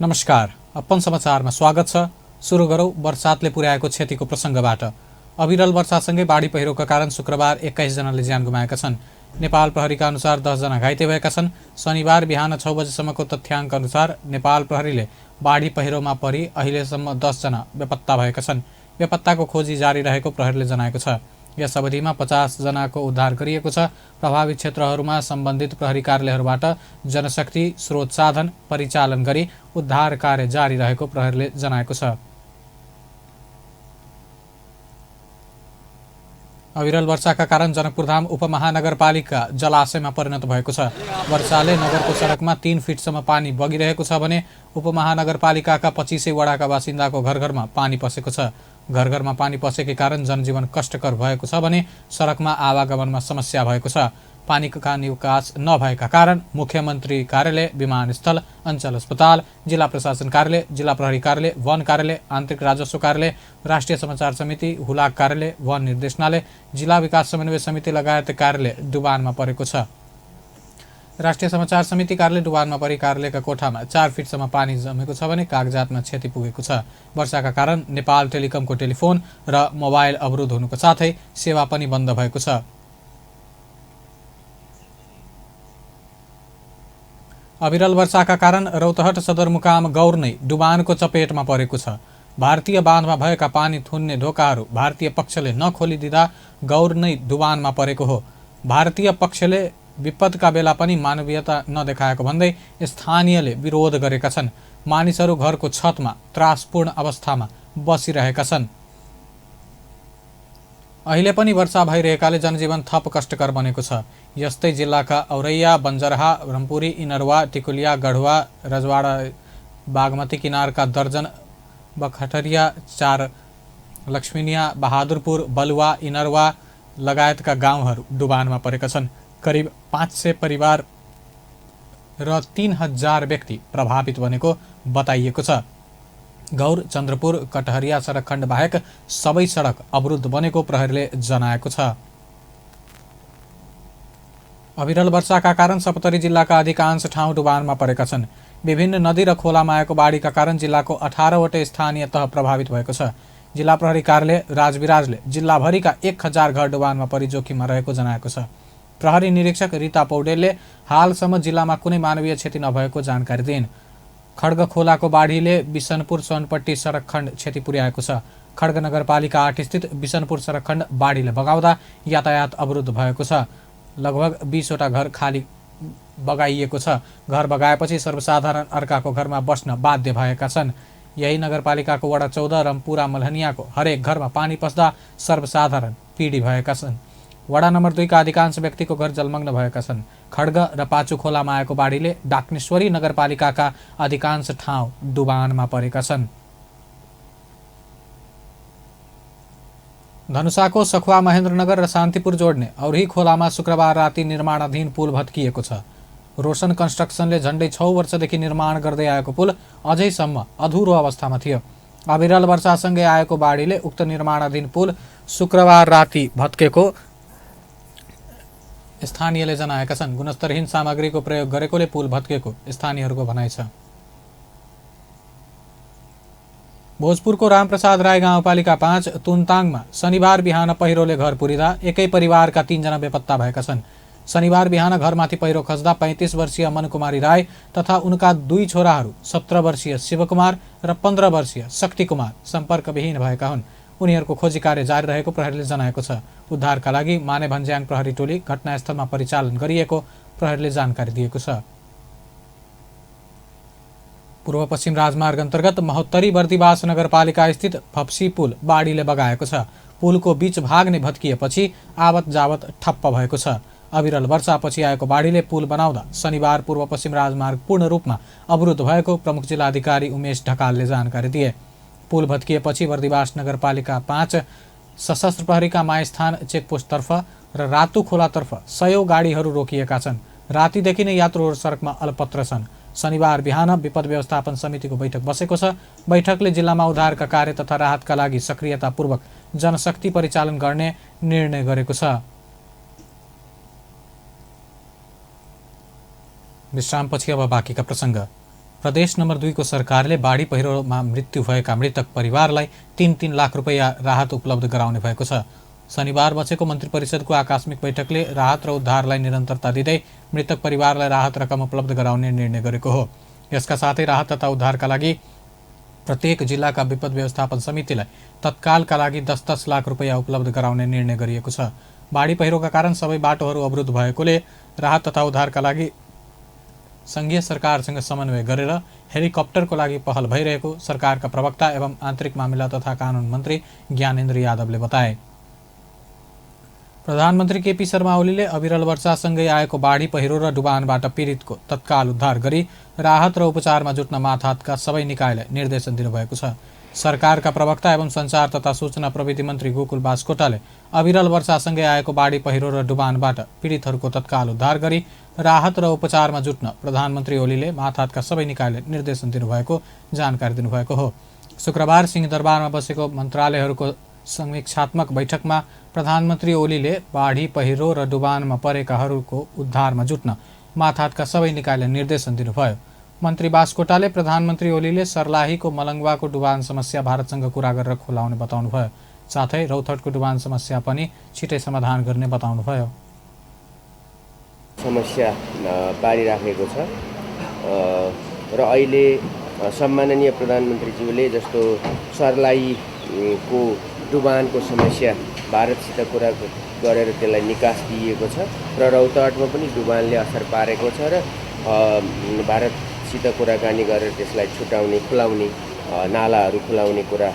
नमस्कार, अपन समाचारमा स्वागत छ। सुरु गरौँ बर्सातले पुर्याएको क्षतिको प्रसङ्गबाट। अविरल वर्षासँगै बाढी पहिरोका कारण शुक्रबार 21 जनाले ज्यान गुमाएका छन्। नेपाल प्रहरीका अनुसार 10 जना घाइते भएका छन्। शनिबार बिहान 6 बजेसम्मको तथ्याङ्क अनुसार नेपाल प्रहरीले बाढी पहिरोमा परि अहिलेसम्म 10 जना बेपत्ता भएका छन्। बेपत्ताको खोजी जारी रहेको प्रहरीले जनाएको छ। यस अवधिमा 50 जनाको उद्धार गरिएको छ। प्रभावित क्षेत्रहरूमा सम्बन्धित प्रहरी कार्यालयहरूबाट जनशक्ति स्रोत साधन परिचालन गरी उद्धार कार्य जारी रहेको प्रहरीले जनाएको छ। अविरल वर्षाका कारण जनकपुरधाम उपमहानगरपालिका जलाशयमा परिणत भएको छ। वर्षाले नगरको सडकमा 3 फिटसम्म पानी बगिरहेको छ भने उपमहानगरपालिकाका 25 वडाका बासिन्दाको घरघरमा पानी पसेको छ। घरघरमा पानी पसेकै कारण जनजीवन कष्टकर भएको छ भने सडकमा आवागमनमा समस्या भएको छ। पानीका निकास नभएका कारण मुख्यमन्त्री कार्यालय, विमानस्थल, अञ्चल अस्पताल, जिल्ला प्रशासन कार्यालय, जिल्ला प्रहरी कार्यालय, वन कार्यालय, आन्तरिक राजस्व कार्यालय, राष्ट्रिय समाचार समिति, हुलाक कार्यालय, वन निर्देशनालय, जिल्ला विकास समन्वय समिति लगायत कार्यालय डुबानमा परेको छ। राष्ट्रिय समाचार समिति कार्यालय डुबानमा परी कार्यालयका कोठामा 4 फिटसम्म पानी जमेको छ भने कागजातमा क्षति पुगेको छ। वर्षाका कारण नेपाल टेलिकमको टेलिफोन र मोबाइल अवरुद्ध हुनुको साथै सेवा पनि बन्द भएको छ। अविरल वर्षाका कारण रौतहट सदरमुकाम गौर नै डुबानको चपेटमा परेको छ। भारतीय बाँधमा भएका पानी थुन्ने ढोकाहरू भारतीय पक्षले नखोलिदिँदा गौर नै डुबानमा परेको हो। भारतीय पक्षले विपदका बेला पनि मानवीयता नदेखाएको भन्दै स्थानीयले विरोध गरेका छन्। मानिसहरू घरको छतमा त्रासपूर्ण अवस्थामा बसिरहेका छन्। अहिले पनि वर्षा भइरहेकाले जनजीवन थप कष्टकर बनेको छ। यस्तै जिल्लाका औरैया, बन्जरहा, ब्रह्मपुरी, इनरवा, टिकुलिया, गढुवा, रजवाडा, बागमती किनारका दर्जन, बखटरिया, 4 लक्ष्मीनिया, बहादुरपुर, बलुवा, इनरवा लगायतका गाउँहरू डुबानमा परेका छन्। करिब 500 परिवार र 3000 व्यक्ति प्रभावित बनेको बताइएको छ। गौर, चन्द्रपुर, कटहरिया सडक खण्ड बाहेक सबै सडक अवरुद्ध बनेको प्रहरीले जनाएको छ। अविरल वर्षाका कारण सप्तरी जिल्लाका अधिकांश ठाउँ डुबानमा परेका छन्। विभिन्न नदी र खोलामा आएको बाढीका कारण जिल्लाको 18 वटै स्थानीय तह प्रभावित भएको छ। जिल्ला प्रहरी कार्यालय राजविराजले जिल्लाभरिका 1000 घर डुबानमा परि जोखिममा रहेको जनाएको छ। प्रहरी निरीक्षक रिता पौडेलले हालसम्म जिल्लामा कुनै मानवीय क्षति नभएको जानकारी दिइन्। खड्ग खोलाको बाढीले बिसनपुर सोनपट्टी सडक खण्ड क्षति पुर्याएको छ। खड्ग नगरपालिका 8 स्थित बिसनपुर सडक खण्ड बाढीले बगाउँदा यातायात अवरुद्ध भएको छ। लगभग 20 वटा घर खाली बगाइएको छ। घर बगाएपछि सर्वसाधारण अर्काको घरमा बस्न बाध्य भएका छन्। यही नगरपालिकाको वडा 14 रम्पुरा मल्हनियाको हरेक घरमा पानी पस्दा सर्वसाधारण पीडित भएका छन्। वडा नम्बर 2 का अधिकांश व्यक्तिको घर जलमग्न भएका छन्। खड्ग र पाचु खोलामा आएको बाढीले डाक्नेश्वरी नगरपालिकाका अधिकांश ठाउँ डुबानमा परेका छन्। धनुषाको सखुवा महेन्द्रनगर र शान्तिपुर जोड्ने औरही खोलामा शुक्रबार राति निर्माणाधीन पुल भत्किएको छ। रोशन कन्स्ट्रक्सनले झण्डै 6 वर्षदेखि निर्माण गर्दै आएको पुल अझैसम्म अधुरो अवस्थामा थियो। अविरल वर्षासँगै आएको बाढीले उक्त निर्माणाधीन पुल शुक्रबार राति भत्केको स्थानीयले जनाएका छन्। गुणस्तरहीन सामग्रीको प्रयोग गरेकोले पुल भत्केको स्थानीयहरूको भनाइ छ। भोजपुरको रामप्रसाद राय गाउँपालिका 5 तुन्ताङमा शनिबार बिहान पहिरोले घर पुरिँदा एकै परिवारका 3 जना बेपत्ता भएका छन्। शनिबार बिहान घरमाथि पहिरो खस्दा 35 वर्षीय मनकुमारी राई तथा उनका 2 छोराहरू 17 वर्षीय शिवकुमार र 15 वर्षीय शक्तिकुमार सम्पर्कविहीन भएका हुन्। उनीहरूको खोजी कार्य जारी रहेको प्रहरीले जनाएको छ। उद्धारका लागि माने भन्ज्याङ प्रहरी टोली घटनास्थलमा परिचालन गरिएको प्रहरीले जानकारी दिएको छ। पूर्व पश्चिम राजमार्ग अन्तर्गत महोत्तरी बर्दिवास नगरपालिका स्थित फप्सी पुल बाढीले बगाएको छ। पुलको बीच भाग नै भत्किएपछि आवत जावत ठप्प भएको छ। अविरल वर्षापछि आएको बाढीले पुल बनाउँदा शनिबार पूर्व पश्चिम राजमार्ग पूर्ण रूपमा अवरुद्ध भएको प्रमुख जिल्लाधिकारी उमेश ढकालले जानकारी दिए। पुल भत्किएपछि बर्दिवास नगरपालिका 5 सशस्त्र प्रहरीका माइस्थान चेकपोस्टतर्फ र रातु खोलातर्फ 100 गाडीहरू रोकिएका छन्। रातिदेखि नै यात्रुहरू सडकमा अलपत्र छन्। शनिबार बिहान विपद व्यवस्थापन समितिको बैठक बसेको छ। बैठकले जिल्लामा उद्धारका कार्य तथा राहतका लागि सक्रियतापूर्वक जनशक्ति परिचालन गर्ने निर्णय गरेको छ। विश्रामपछि अब बाँकीका प्रसङ्ग। प्रदेश नम्बर 2 को सरकारले बाढी पहिरोमा मृत्यु भएका मृतक परिवारलाई 3-3 लाख रुपैयाँ राहत उपलब्ध गराउने भएको छ। शनिबार बसेको मन्त्री परिषदको आकस्मिक बैठकले राहत र उद्धारलाई निरन्तरता दिँदै मृतक परिवारलाई राहत रकम उपलब्ध गराउने निर्णय गरेको हो। यसका साथै राहत तथा उद्धारका लागि प्रत्येक जिल्लाका विपद व्यवस्थापन समितिलाई तत्कालका लागि 10-10 लाख रुपैयाँ उपलब्ध गराउने निर्णय गरिएको छ। बाढी पहिरोका कारण सबै बाटोहरू अवरुद्ध भएकोले राहत तथा उद्धारका लागि संघीय सरकारसँग समन्वय गरेर हेलिकप्टरको लागि पहल भइरहेको सरकारका प्रवक्ता एवं आन्तरिक मामिला तथा कानुन मन्त्री ज्ञानेन्द्र यादवले बताए। प्रधानमन्त्री केपी शर्मा ओलीले अविरल वर्षासँगै आएको बाढी पहिरो र डुबानबाट पीडितको तत्काल उद्धार गरी राहत र उपचारमा जुट्न मातहतका सबै निकायलाई निर्देशन दिनुभएको छ। सरकारका प्रवक्ता एवं सञ्चार तथा सूचना प्रविधि मन्त्री गोकुल बास्कोटाले अविरल वर्षासँगै आएको बाढी पहिरो र डुबानबाट पीडितहरूको तत्काल उद्धार गरी राहत र उपचारमा जुट्न प्रधानमन्त्री ओलीले मातहतका सबै निकायलाई निर्देशन दिनुभएको जानकारी दिनुभएको हो। शुक्रबार सिंहदरबारमा बसेको मन्त्रालयहरूको समीक्षात्मक बैठकमा प्रधानमन्त्री ओलीले बाढी पहिरो र डुबानमा परेकाहरूको उद्धारमा जुट्न मातहतका सबै निकायलाई निर्देशन दिनुभयो। मन्त्री बास्कोटाले प्रधानमन्त्री ओलीले सर्लाहीको मलङ्गवाको डुबान समस्या भारतसँग कुरा गरेर खुलाउने बताउनुभयो। साथै रौतहटको डुबान समस्या पनि छिटै समाधान गर्ने बताउनुभयो। समस्या पारिराखेको छ र अहिले सम्माननीय प्रधानमन्त्रीज्यूले जस्तो सर्लाहीको डुबानको समस्या भारतसित कुरा गरेर त्यसलाई निकास दिएको छ र रौतहटमा पनि डुबानले असर पारेको छ र भारतसित कुराकानी गरेर त्यसलाई छुटाउने खुलाउने नालाहरू खुलाउने कुरा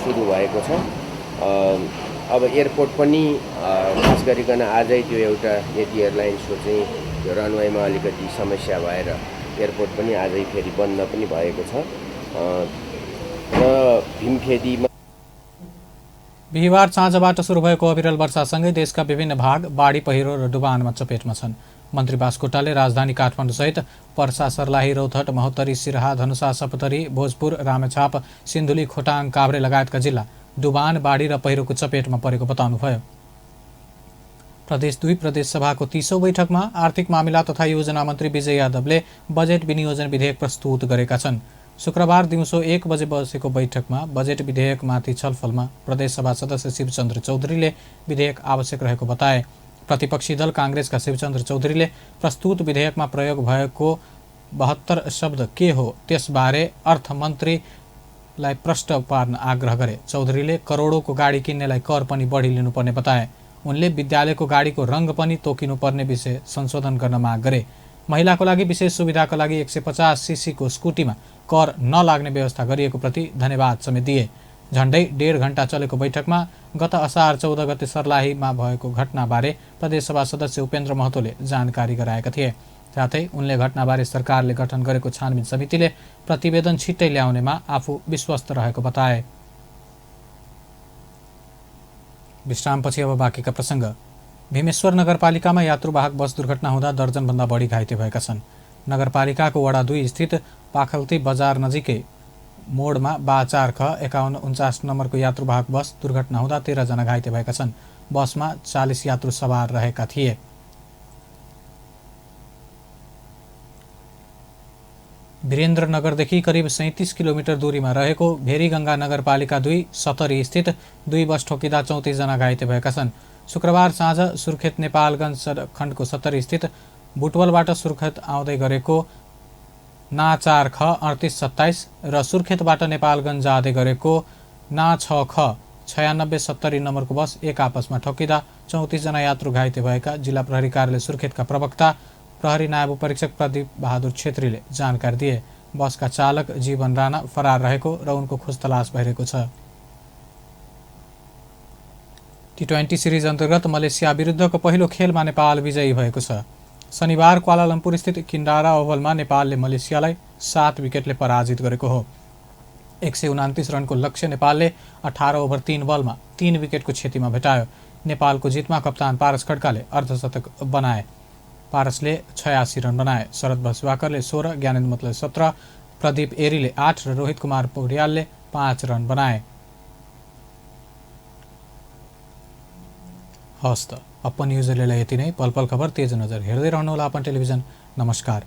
सुरु भएको छ। अब एयरपोर्ट पनि खास गरिकन आजै त्यो एउटा यति एयरलाइन्सको चाहिँ त्यो रनवेमा अलिकति समस्या भएर एयरपोर्ट पनि आजै फेरि बन्द पनि भएको छ र भीमखेदीमा बिहिबार साँझबाट सुरु भएको अविरल वर्षासँगै देशका विभिन्न भाग बाढी पहिरो र डुबानमा चपेटमा छन्। मन्त्री बास्कोटाले राजधानी काठमाडौँसहित पर्सा, सर्लाही, रौतहट, महोत्तरी, सिराहा, धनुषा, सप्तरी, भोजपुर, रामेछाप, सिन्धुली, खोटाङ, काभ्रे लगायतका जिल्ला डुबान, बाढी र पहिरोको चपेटमा परेको बताउनुभयो। प्रदेश 2 प्रदेश सभाको 30औं बैठकमा आर्थिक मामिला तथा योजना मन्त्री विजय यादवले बजेट विनियोजन विधेयक प्रस्तुत गरेका छन्। शुक्रबार दिउँसो 1 बजे बसेको बैठकमा बजेट विधेयकमाथि छलफलमा प्रदेशसभा सदस्य शिवचन्द्र चौधरीले विधेयक आवश्यक रहेको बताए। प्रतिपक्षी दल काङ्ग्रेसका शिवचन्द्र चौधरीले प्रस्तुत विधेयकमा प्रयोग भएको 72 शब्द के हो त्यसबारे अर्थमन्त्रीलाई प्रश्न पार्न आग्रह गरे। चौधरीले करोडौँको गाडी किन्नेलाई कर पनि बढी लिनुपर्ने बताए। उनले विद्यालयको गाडीको रङ पनि तोकिनुपर्ने विषय संशोधन गर्न माग गरे। महिलाको लागि विशेष सुविधाका लागि 150 सीसीको स्कुटीमा कर नलाग्ने व्यवस्था गरिएको प्रति धन्यवाद समेत दिए। झण्डै 1.5 घण्टा चलेको बैठकमा गत असार 14 गते सर्लाहीमा भएको घटनाबारे प्रदेशसभा सदस्य उपेन्द्र महतोले जानकारी गराएका थिए। साथै उनले घटनाबारे सरकारले गठन गरेको छानबिन समितिले प्रतिवेदन छिट्टै ल्याउनेमा आफू विश्वस्त रहेको बताए। विश्रामपछि अब बाँकीका प्रसङ्ग। भीमेश्वर नगरपालिकामा यात्रुवाहक बस दुर्घटना हुँदा दर्जनभन्दा बढी घाइते भएका छन्। नगरपालिकाको वडा 2 स्थित पाखलती बजार नजिकै मोडमा 52 ख 5149 नम्बरको यात्रुवाहक बस दुर्घटना हुँदा 13 जना घाइते भएका छन्। बसमा 40 यात्रु सवार रहेका थिए। वीरेन्द्रनगरदेखि करिब 37 किलोमिटर दूरीमा रहेको भेरीगङ्गा नगरपालिका 2 सतरी स्थित 2 बस ठोकिँदा 34 जना घाइते भएका छन्। शुक्रबार साँझ सुर्खेत नेपालगञ्ज सडक खण्डको 70 स्थित बुटवलबाट सुर्खेत आउँदै गरेको ना 4 ख 3827 र सुर्खेतबाट नेपालगञ्ज जाँदै गरेको ना 6 ख 9670 नम्बरको बस एक आपसमा ठोकिँदा 34 जना यात्रु घाइते भएका जिल्ला प्रहरी कार्यालय सुर्खेतका प्रवक्ता प्रहरी नायब उपरीक्षक प्रदीप बहादुर छेत्रीले जानकारी दिए। बसका चालक जीवन राणा फरार रहेको र उनको खोजतलास भइरहेको छ। T20 सिरिज अन्तर्गत मलेसिया विरुद्धको पहिलो खेलमा नेपाल विजयी भएको छ। शनिबार क्वालालम्पुर स्थित किन्डारा ओभलमा नेपालले मलेसियालाई 7 विकेटले पराजित गरेको हो। 129 रनको लक्ष्य नेपालले 18 ओभर 3 बलमा 3 विकेटको क्षतिमा भेटायो। नेपालको जितमा कप्तान पारस खड्काले अर्धशतक बनाए। पारसले 86 रन बनाए। शरद भस्वाकरले 16, ज्ञानेन्द्र मतले 17, प्रदीप एरीले 8 र रोहित कुमार पौड्यालले 5 रन बनाए। हस्त अपन न्युज यति नै। पल पल खबर तेज नजर हेर्दै रहनुहोला अपन टेलिभिजन। नमस्कार।